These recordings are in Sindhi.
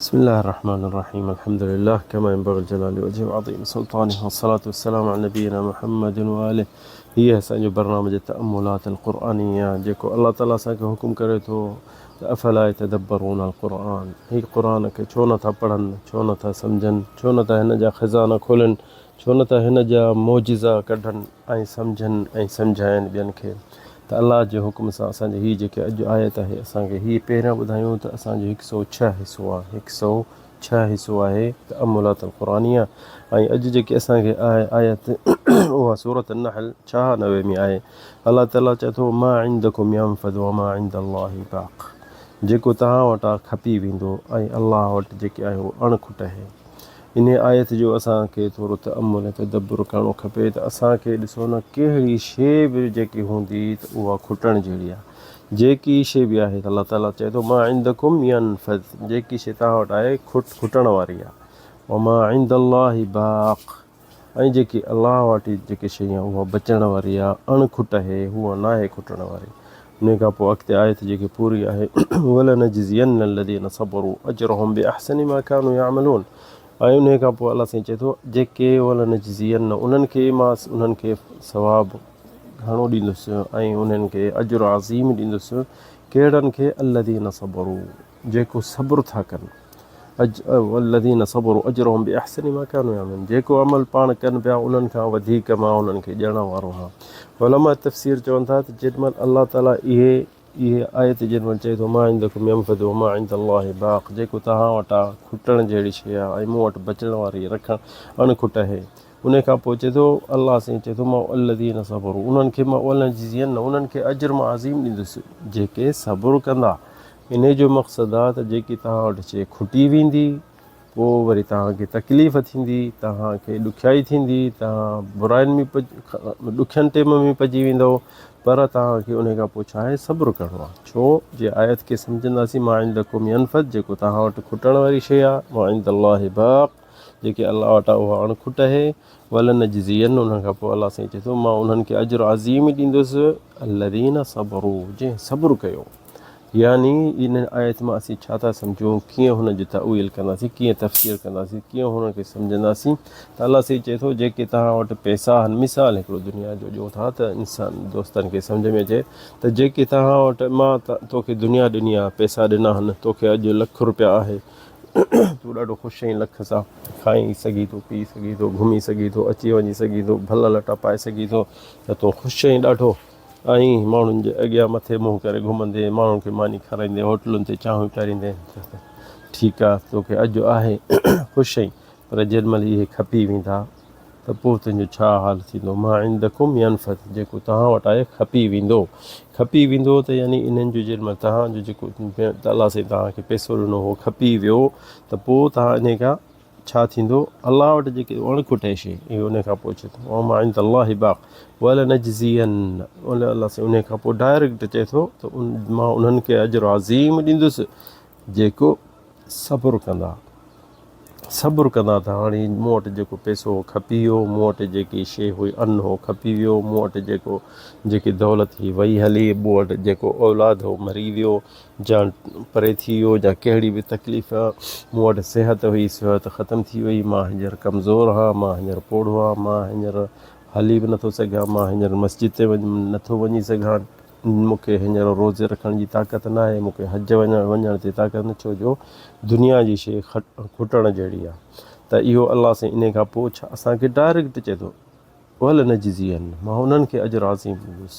بسم الله الرحمن الرحيم الحمد لله كما ينبغي لجلال وجهه وعظيم سلطانه والصلاة والسلام على نبينا محمد وآله هي اسان جو برنامج تأملات القرآنيه جيڪو الله تعالي اسان کي حڪم ڪري ٿو ته افلا يتدبرون القرآن هي قرآن کي ڇو نٿا پڙهن ڇو نٿا سمجهن ڇو نٿا هن جا خزانا کولن ڇو نٿا هن جا معجزا ڪڍن ۽ سمجهن ۽ سمجهائن ٻين کي ته الله جي حڪم سان اسان جي هي جيڪي اڄ آيت آهي اسان کي هي پهريان ٻڌايون ته اسان جو هڪ سئو ڇهه حصو آهي هڪ سئو ڇهه حصو آهي تأملات القرآنيه ۽ اڄ جيڪي اسان کي آهي آيت اها سورة النحل 96 ۾ آهي الله تعالي چئي ٿو ما عندكم ينفد وما عند الله باق جيڪو توهان وٽ آهي کپي ويندو ۽ الله وٽ جيڪي آهي اهو اڻ کٽ آهي. انهيء آيت جو اسان کي ٿورو تأمل ۽ تدبر ڪرڻو کپي ته اسان کي ڏسو نه ڪهڙي شيء به جيڪي هوندي ته اها کٽڻ جهڙي آهي. جيڪي شيء به آهي ته الله تعاليٰ چئي ٿو ما عندڪم ينفد جيڪي شيء توهان وٽ آهي کٽ کٽڻ واري آهي وما عند الله باق ۽ جيڪي الله وٽ جيڪي شيء آهي اها بچڻ واري آهي اڻ کٽ آهي هوء ناهي کٽڻ واري. انهيء کان پوء اڳتي آيت جيڪي پوري آهي ولنجزين الذين صبروا اجرهم باحسن ما كانوا يعملون ۽ انهيء کان پوء الله سائين چئي ٿو جيڪي ولنجزين انهن کي مان انهن کي ثواب گهڻو ڏيندس ۽ انهن کي اجر عظيم ڏيندس ڪهڙن کي الذين صبروا جيڪو صبر ٿا ڪن الذين صبروا اجرهم باحسن ما كانوا يعملون جيڪو عمل پاڻ ڪن پيا انهن کان وڌيڪ مان انهن کي ڏيڻ وارو آهيان. علماء تفسير چون ٿا ته جيڏي مهل الله تعالي اهي اهي آيت جيڏي مهل چئي ٿو ما عندڪم ينفد وما عند الله باق جيڪو توهان وٽ آهي کٽڻ جهڙي شيء آهي ۽ مون وٽ بچڻ واري رکڻ اڻ کٽ آهي انهي کان پوء چئي ٿو الله سائين چئي ٿو ما الذين صبروا انهن کي مان ولنجزين انهن کي اجر مان عظيم ڏيندس جيڪي صبر ڪندا انهيء جو مقصد آ ته جيڪي توهان وٽ شيء کٽي ويندي، پوء وري توهان کي تڪليف ٿيندي، توهان کي ڏکيائي ٿيندي، توهان براين ۾ ڏکين ٽيم ۾ پئجي ويندؤ، پر توهان کي انهيء کان پوء ڇا آهي؟ صبر ڪرڻو آ. ڇو جي آيت کي سمجهنداسين، ما عندڪم ينفد جيڪو توهان وٽ کٽڻ واري شيء آ، ما عند الله باق جيڪي الله وٽ آ اها اڻ کٽ آهي، ولنجزين انهن کان پوء الله سائين چئي ٿو مان انهن کي اجر عظيم ڏيندس الذين صبروا جنهن صبر ڪيو. يعني ان آيت مان اسين ڇا ٿا سمجهون، ڪيئن هن جو تاويل ڪنداسين، ڪيئن تفسير ڪنداسين، ڪيئن هن کي سمجهنداسين ته الله سائين چئي ٿو جيڪي توهان وٽ پئسا آهن، مثال هڪڙو دنيا جو ڏيون ٿا ته انسان دوستن کي سمجهه ۾ اچي ته جيڪي توهان وٽ مان توکي دنيا ڏني آهي، پئسا ڏنا آهن، توکي اڄ لک روپيا آهي، تون ڏاڍو خوش آهين لک سان کائي سگهين ٿو، پي سگهين ٿو، گهمي سگهين ٿو، اچي وڃي سگهين ٿو، ڀلا لٽا پائي سگهين ٿو ته تون خوش آهين ڏاڍو. ۽ ماڻهن جي اڳيان مٿي منهن ڪري گهمندين، ماڻهن کي ماني کارائيندين، هوٽلن تي چانهون پياريندين ته ٺيڪ آ توکي اڄ آهي خوش آهين پر جيڏي مهل اهي کپي ويندا ته پوء تنهنجو ڇا حال ٿيندو ما عندڪم ينفد جيڪو توهان وٽ آهي کپي ويندو کپي ويندو ته يعني انهن جو جيڏي مهل توهان جو جيڪو الله سائين توهان کي پئسو ڏنو هو کپي ويو ته پوء توهان انهي کان ڇا ٿيندو الله وٽ جيڪي اڻ کٽي شيء اهو ان کان پوء چئي ٿو وما عند الله باق ولنجزين الله سائين ان کان پوء ڊائريڪٽ چئي ٿو ته مان انهن کي اجر عظيم ڏيندس جيڪو صبر ڪندا صبر ڪندا ته هاڻي مون وٽ جيڪو پئسو هو کپي ويو مون وٽ جيڪي شيء هئي ان هو کپي ويو مون وٽ جيڪو جيڪي دولت هئي وئي هلي مون وٽ جيڪو اولاد هو مري ويو جا پري ٿي ويو جا ڪهڙي به تڪليف مون وٽ صحت هئي صحت ختم ٿي وئي مان هينئر ڪمزور هان مان هينئر پوڙهو هان مان هينئر هلي به نٿو سگهان مان هينئر مسجد تي نٿو وڃي سگهان مون کي هينئر روزي رکڻ جي طاقت ناهي مون کي حج وڃڻ وڃڻ تي طاقت نه ڇو جو دنيا جي شيء کٽڻ جهڙي آهي ته اهو الله سائين انهي کان پوء ڇا اسان کي ڊائريڪٽ چئي ٿو ولنجزين مان انهن کي اجر عظيم ڏيندس.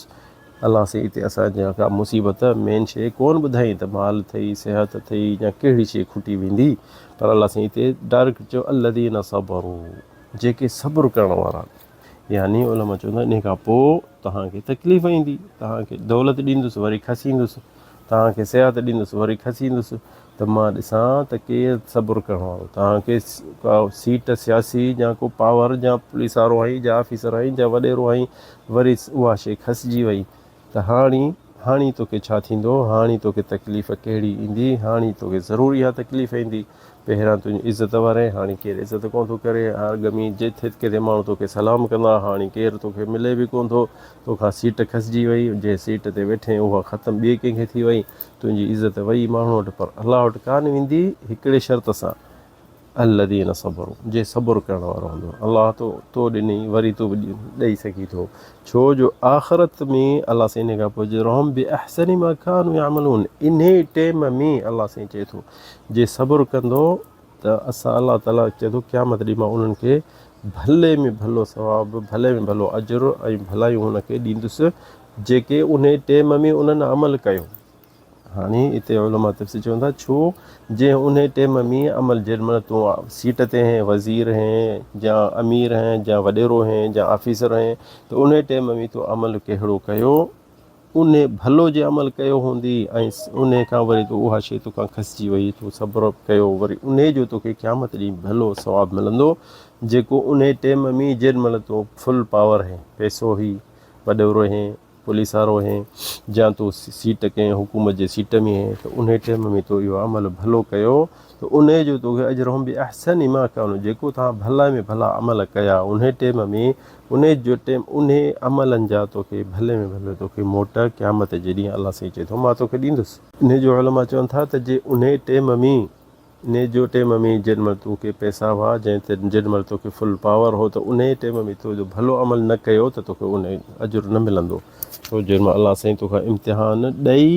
الله سائين اتي اسان جي ڪا مصيبت مين شيء ڪونه ٻڌائين ته مال اٿئي، صحت اٿئي يا ڪهڙي شيء کٽي ويندي پر الله سائين اتي ڊائريڪٽ چيو الذين صبروا جيڪي صبر ڪرڻ وارا يعني علماء چوندا انهي کان پوء توهان کي تڪليف ايندي توهان کي دولت ڏيندس وري کسيندس توهان کي صحت ڏيندس وري کسيندس ته مان ڏسان ته ڪير صبر ڪرڻ وارو توهان کي ڪا سيٽ سياسي يا ڪو پاور يا پوليس وارو آهين يا آفيسر آهين يا وڏيرو آهين وري اها شيء کسجي وئي ته هاڻي هاڻي توکي ڇا ٿيندو هاڻي توکي تڪليف ڪهڙي ايندي هاڻي توکي ضرور اها تڪليف ايندي. پهريان تنهنجي عزت واري، هاڻي ڪير عزت ڪونه ٿو ڪري، هر گمي جٿي ڪٿي ماڻهو توکي سلام ڪندا، هاڻي ڪير توکي ملي به ڪونه ٿو، توکان سيٽ کسجي وئي، جنهن سيٽ تي ويٺين اها ختم ٻئي ڪنهن کي ٿي وئي، تنهنجي عزت وئي ماڻهن وٽ پر الله وٽ ڪانه ويندي، هڪڙي شرط سان، الذين صبروا، جي صبر ڪرڻ وارو هوندو، الله تو تو ڏني وري تون به ڏئي سگهين ٿو، ڇو جو آخرت ۾ الله سائين انهي کان پوء اجرهم باحسن ما ڪانوا يعملون انهي ٽيم ۾ الله سائين چئي ٿو جي صبر ڪندو ته اسان الله تعالي چئي ٿو قيامت ڏينهن مان انهن کي ڀلي ۾ ڀلو ثواب ڀلي ۾ ڀلو اجر ۽ ڀلايون هن کي ڏيندس جيڪي انهي ٽيم ۾ انهن عمل ڪيو. هاڻي اتي علماء تفسير چون ٿا ڇو جنهن انهي ٽيم ۾ عمل جنهن مهل تون سيٽ تي هين وزير هين جا امير هين جا وڏيرو هين جا آفيسر هين ته انهي ٽيم ۾ تو عمل ڪهڙو ڪيو انهي ڀلو جي عمل ڪيو هوندي ۽ انهي کان وري تو اها شي توکان کسجي وئي تو صبر ڪيو وري انهي جو توکي قيامت ڏينهن ڀلو ثواب ملندو جيڪو انهي ٽيم ۾ جنهن مهل تو فل پاور هين پئسو هي وڏيرو هين پوليس وارو هين جا تون سيٽ ڪنهن حڪومت جي سيٽ ۾ هين ته انهي ٽيم ۾ تو اهو عمل ڀلو ڪيو ته انهي جو توکي اجرهم باحسن ما ڪانو جيڪو توهان ڀلي ۾ ڀلا عمل ڪيا انهي ٽيم ۾ انهي جو ٽيم انهي عملن جا توکي ڀلي ۾ ڀلو توکي موٽ قيامت جي ڏينهن الله سائين چئي ٿو مان توکي ڏيندس. انهي جو علماء چون ٿا ته جي انهي ٽيم ۾. انهيء جو ٽيم ۾ جيڏ مهل تو کي پئسا هئا، جنهن تي جيڏ مهل توکي فل پاور هو ته انهيء ٽيم ۾ تو جو ڀلو عمل نه ڪيو ته توکي انهيء اجر نه ملندو. ڇو جيڏ مهل الله سائين توکان امتحان ڏئي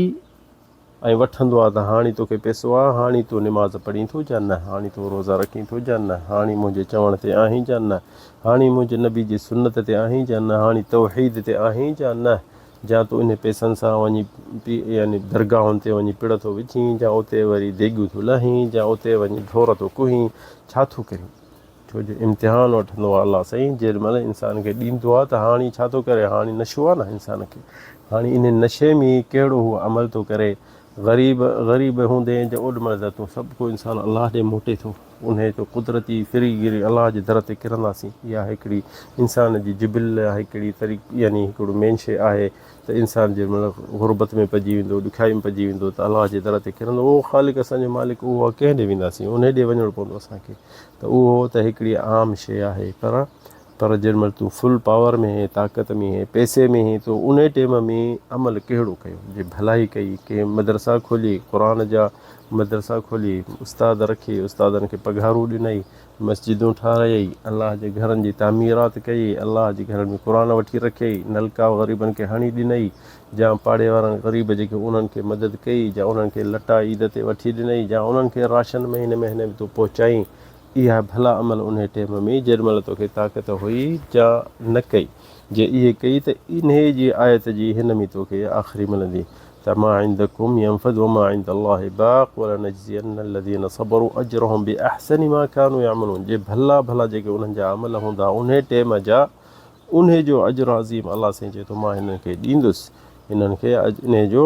۽ وٺندو آهي ته هاڻي توکي پئسو آهي، هاڻي تون نماز پڙهين ٿو جا نه، هاڻي تون روزا رکين ٿو جا نه، هاڻي منهنجي چوڻ تي آهين جا نه، هاڻي منهنجي نبي جي سنت تي آهين جا نه، هاڻي توحيد تي آهين جا نه. جا تون انهن پئسن سان وڃي يعني درگاهن تي وڃي پڙ ٿو وجهين، جا اتي وري ديڳيون ٿو لاهين، جا اتي وڃي ڍور ٿو ڪهين، ڇا ٿو ڪرين؟ ڇو جو امتحان وٺندو آهي الله سائين، جيڏي مهل انسان کي ڏيندو آهي ته هاڻي ڇا ٿو ڪري، هاڻي نشو آهي نه انسان کي، هاڻي انهي نشي ۾ ڪهڙو هو عمل ٿو ڪري، غريب غريب هوندين جا اوڏ مهل ته تون سڀ ڪو انسان الله ڏي موٽي ٿو، انهي تو قدرتي ڦري گري الله جي در تي ڪرنداسين، اها هڪڙي انسان جي جبل هڪڙي طريق يعني هڪڙو مين شيء آهي ته انسان جنهن مهل غربت ۾ پئجي ويندو ڏکيائي ۾ پئجي ويندو ته الله جي در تي ڪرندو اهو خالق اسان جو مالڪ اهو آهي ڪنهن ڏي وينداسين انهي ڏي وڃڻو پوندو اسان کي ته اهو ته هڪڙي عام شيء آهي پر پر جنهن مهل تون فل پاور ۾ هين، طاقت ۾ هين، پئسي ۾ هين تو انهي ٽيم ۾ عمل ڪهڙو ڪيو؟ جي ڀلائي ڪئي، ڪنهن مدرسا کولي، قرآن جا مدرسا کولي، استاد رکي، استادن کي پگهارون ڏنئي، مسجدون ٺاهرايئي، الله جي گهرن جي تعميرات ڪيئي، الله جي گهرن ۾ قرآن وٺي رکيئي، نلڪا غريبن کي هڻي ڏنئي، جا پاڙي وارن غريب جيڪي انهن کي مدد ڪئي، جا انهن کي لٽا عيد تي وٺي ڏنئي، جا انهن کي راشن مهيني مهيني ۾ تون پهچائين، اها ڀلا عمل انهيء ٽيم ۾ جيڏ مهل توکي طاقت هئي جا نه ڪئي، جي اهي ڪئي ته انهيء جي آيت جي هن ۾ توکي آخري ملندي ته ما عندڪم ينفد وما عند الله باق ولنجزين الذين صبروا اجرهم باحسن ما ڪانوا يعملون جي ڀلا ڀلا جيڪي انهن جا عمل هوندا انهيء ٽيم جا انهيء جو اجر عظيم الله سائين چئي ٿو مان هنن کي ڏيندس هنن کي انهيء جو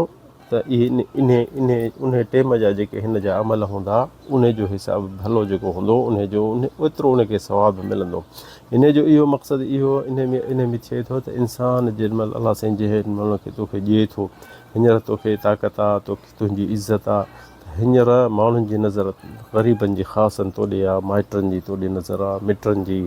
ته اهي انهيء انهيء انهيء ٽيم جا جيڪي هن جا عمل هوندا انهيء جو حساب ڀلو جيڪو هوندو انهيء جو اوترو ان کي ثواب ملندو. انهيء جو اهو مقصد اهو انهيء ۾ انهيء ۾ ٿئي ٿو ته انسان جنهن مهل الله سائين جنهن مهل کي توکي ڏئي ٿو هينئر توکي طاقت آ توکي تنهنجي عزت آ ته هينئر ماڻهن جي نظر غريبن جي خاصن توڏي آ مائٽن جي توڏي نظر آ مٽن جي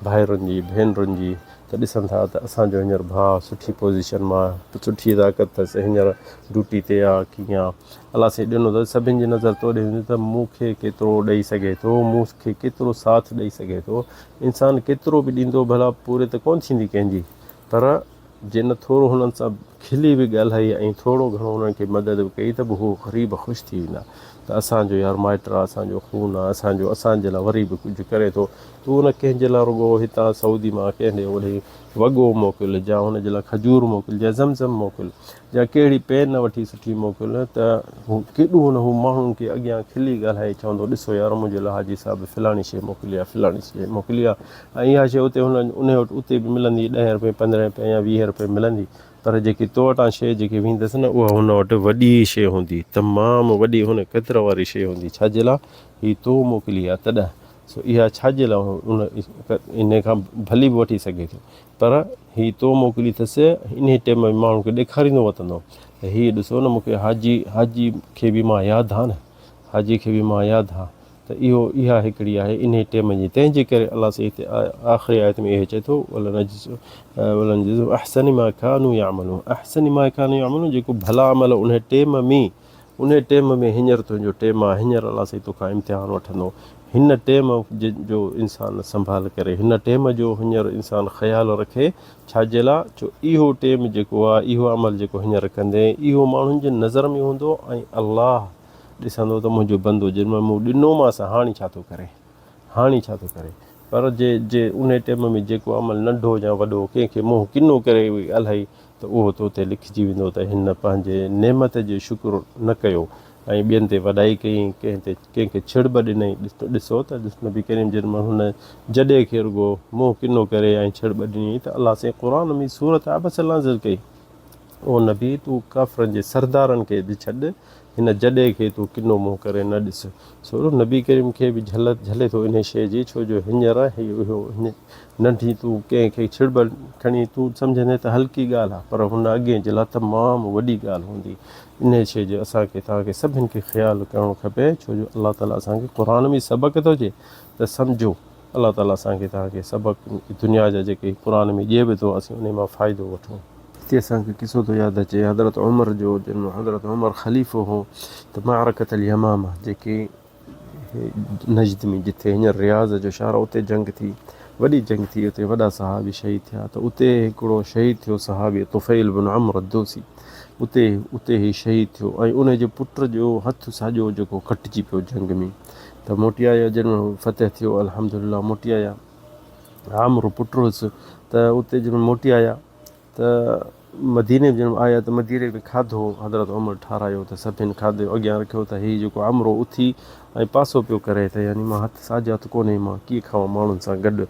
ڀائرن جي ڀينرن جي ته ڏسن ٿا ته اسان جو هينئر ڀاء سٺي پوزيشن مان سٺي طاقت اٿس هينئر ڊيوٽي تي آ ڪيئن آ الله سائين ڏنو اٿس سڀن جي نظر تو ڏي هوندي ته مون کي ڪيترو ڏئي سگهي ٿو مون کي ڪيترو ساٿ ڏئي سگهي ٿو انسان ڪيترو به ڏيندو ڀلا پوري ته ڪونه ٿيندي ڪنهن جي پر جي نه ٿورو هنن سان کلي به ڳالهائي ۽ ٿورو گهڻو هنن کي مدد به ڪئي ته به هو غريب خوش ٿي ويندا ته اسان جو يار مائٽ آ اسان جو خون آ اسان جو اسان جي لاء وري به ڪجهه ڪري ٿو تون نه ڪنهن جي لاء رڳو هتان سعودي مان ڪنهن ڏي اوڏي وڳو موڪل جا هن جي لاء کجور موڪل جا زمزم موڪل جا ڪهڙي پين وٺي سٺي موڪل ته هو ڪيڏو نه هو ماڻهن کي اڳيان کلي ڳالهائي چوندو ڏسو يار منهنجي لاء حاجي صاحب فلاڻي شيء موڪلي آ فلاڻي شيء موڪلي آ ۽ اها شيء اتي هن انهي وٽ اتي به ملندي ڏهين رپئي پندرهين رپئي يا ويهين رپئي ملندي پر جيڪي تو وٽان شيء جيڪي ويندس نه اها هن وٽ وڏي شيء هوندي تمام وڏي هن قدر واري شيء هوندي ڇا جي لاء هي تو موڪلي آ تڏهن سو اها ڇا جي لاء ان انهي کان ڀلي به وٺي سگهي ٿو پر هي تو موڪلي اٿس انهي ٽيم ۾ ماڻهن کي ڏيکاريندو وتندو ته هي ڏسو نه مون کي حاجي حاجي کي به مان ياد هان نه حاجي کي به مان ياد هان. ته اهو اها هڪڙي آهي انهي ٽيم جي تنهن جي ڪري الله سائين هتي آخري آيت ۾ اهو چئي ٿو ولنجزهم احسن ما كانوا يعملون احسن ما كانوا يعملون جيڪو ڀلا عمل انهي ٽيم ۾ انهي ٽيم ۾ هينئر تنهنجو ٽيم آهي هينئر الله سائين توکان امتحان وٺندو هن ٽيم جو انسان سنڀال ڪري هن ٽيم جو هينئر انسان خيال رکي ڇا جي لاء جو اهو ٽيم جيڪو آهي اهو عمل جيڪو هينئر ڪندين اهو ماڻهن جي نظر ۾ هوندو ۽ الله ڏسندو ته منهنجو بندو جنهن مهل مون ڏنومانس هاڻي ڇا ٿو ڪري، هاڻي ڇا ٿو ڪري. پر جي جي انهي ٽيم ۾ جيڪو عمل ننڍو يا وڏو ڪنهن کي منهن ڪنو ڪري ڳالهائي ته اهو تو تي لکجي ويندو ته هن پنهنجي نعمت جو شڪر نه ڪيو ۽ ٻين تي وڏائي ڪئي ڪنهن تي ڪنهن کي ڇڙٻ ڏنئي. ڏسو ته نبي ڪريم جن مهل هن جڏي کي رڳو منهن ڪنو ڪري ۽ ڇڙٻ ڏني ته الله سائين قرآن ۾ سورت عبس نازل ڪئي. او نبي! تون ڪافرن جي سردارن کي به ڇڏ، هن جڏي کي تون ڪنو منهن ڪري نه ڏس. سو نبي ڪريم کي به جهل جهلي ٿو انهيء شيء جي، ڇو جو هينئر هي اهو ننڍي تون ڪنهن کي ڇڙٻ کڻي تون سمجهندين ته هلڪي ڳالهه آهي، پر هن اڳئين جي لاء تمام وڏي ڳالهه هوندي. انهيء شيء جو اسان کي توهان کي سڀن کي خيال ڪرڻ کپي، ڇو جو الله تعاليٰ اسان کي قرآن ۾ سبق ٿو ڏئي ته سمجهو. الله تعاليٰ اسان کي توهان کي سبق دنيا جا جيڪي قرآن ۾ ڏئي به ٿو اسين انهي مان فائدو وٺون. هتي اسان کي قصو ٿو ياد اچي حضرت عمر جو جنهن ۾ حضرت عمر خليفو هو ته معرڪة اليمامه جيڪي نجد ۾ جتي هينئر رياض جو شهر آهي اتي جنگ ٿي وڏي جنگ ٿي اتي وڏا صحابي شهيد ٿيا ته اتي هڪڙو شهيد ٿيو صحابي طفيل بن عمرو الدوسي اتي اتي هي شهيد ٿيو ۽ ان جي پٽ جو هٿ ساڄو جيڪو ڪٽجي پيو جنگ ۾ ته موٽي آيا جنھن مھل فتح ٿيو الحمد لله موٽي آيا عامر پٽ ھوس ته اتي جنھن مھل موٽي آيا ته مديني جنھن مھل آيا ته مديني ۾ کاڌو حضرت عمر ٺارايو ته سڀن کاڌو اڳيان رکيو ته ھي جيڪو عمرو اٿي ۽ پاسو پيو ڪري ته يعني مان ھٿ ساڄو ھٿ ڪونھي مان ڪيئن کاوان ماڻھن سان گڏ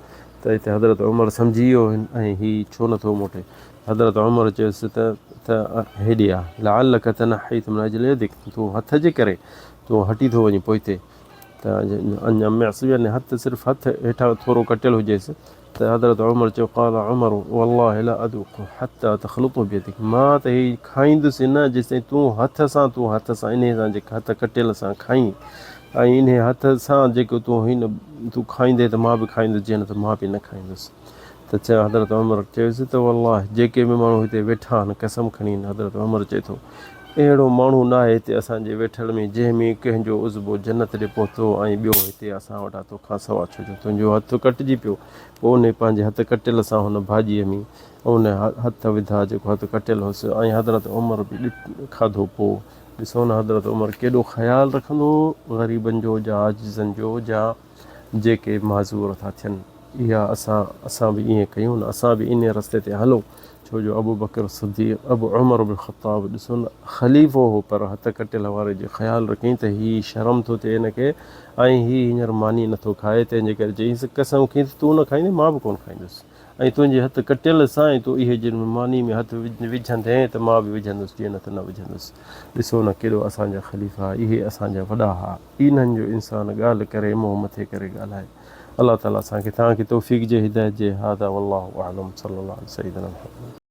ته اتي حضرت عمر سمجھي ويو ۽ ھي ڇو نٿو موٽي حضرت عمر چيس ته ته ھيڏي آ لعلک تنحيت من اجل يدک تون ھٿ جي ڪري تون هٽي ٿو وڃين پوئتي ته اڃا معصم يعني هٿ صرف هٿ هيٺان ٿورو ڪٽيل هجيس ته حضرت عمر چيو قال عمر والله لا اذوق حتى تخلطه بيدك مان ته هي کائيندس نه جيستائين تون هٿ سان تون هٿ سان انهي سان جيڪي هٿ ڪٽيل سان کائين ۽ انهي هٿ سان جيڪو تون هن تون کائيندين ته مان به کائيندس جي نه ته مان به نه کائيندس ته چيو حضرت عمر چيس ته والله جيڪي به ماڻهو هتي ويٺا آهن قسم کڻي حضرت عمر چئي ٿو اهڙو ماڻهو ناهي هتي اسان جي ويٺل ۾ جنهن ۾ ڪنهن جو عضبو جنت ڏي پهتو ۽ ٻيو هتي اسان وٽ آ توکان سوا ڇو جو تنهنجو هٿ ڪٽجي پيو پوء انهي پنهنجي هٿ ڪٽيل سان هن ڀاڄيء ۾ ان هٿ وڌا جيڪو هٿ ڪٽيل هوس ۽ حضرت عمر به کاڌو پوء ڏسو نه حضرت عمر ڪيڏو خيال رکندو هو غريبن جو جا عاجزن جو جا جيڪي معذور ٿا ٿين اها اسان اسان به ائين ڪيون نه اسان به انهي رستي تي هلون ڇو جو ابوبڪر صديق ابو عمر بن خطاب ڏسو نه خليفو هو پر هٿ ڪٽيل واري جي خيال رکيائين ته هي شرم ٿو ٿئي هن کي ۽ هي هينئر ماني نٿو کائي تنهن جي ڪري چيائينس قسم کين ته تون نه کائيندين مان به ڪونه کائيندس ۽ تنهنجي هٿ ڪٽيل سان ۽ تون اهي جن ماني ۾ هٿ وجهندين ته مان به وجهندس جي نه ته نه وجهندس ڏسو نه ڪيڏو اسان جا خليفا اهي اسان جا وڏا ها انهن جو انسان ڳالهه ڪري منهن مٿي ڪري ڳالهائي الله تعالي اسان کي توهان کي توفيق جي هدايت جي هذا والله اعلم صلي الله علي سيدنا محمد.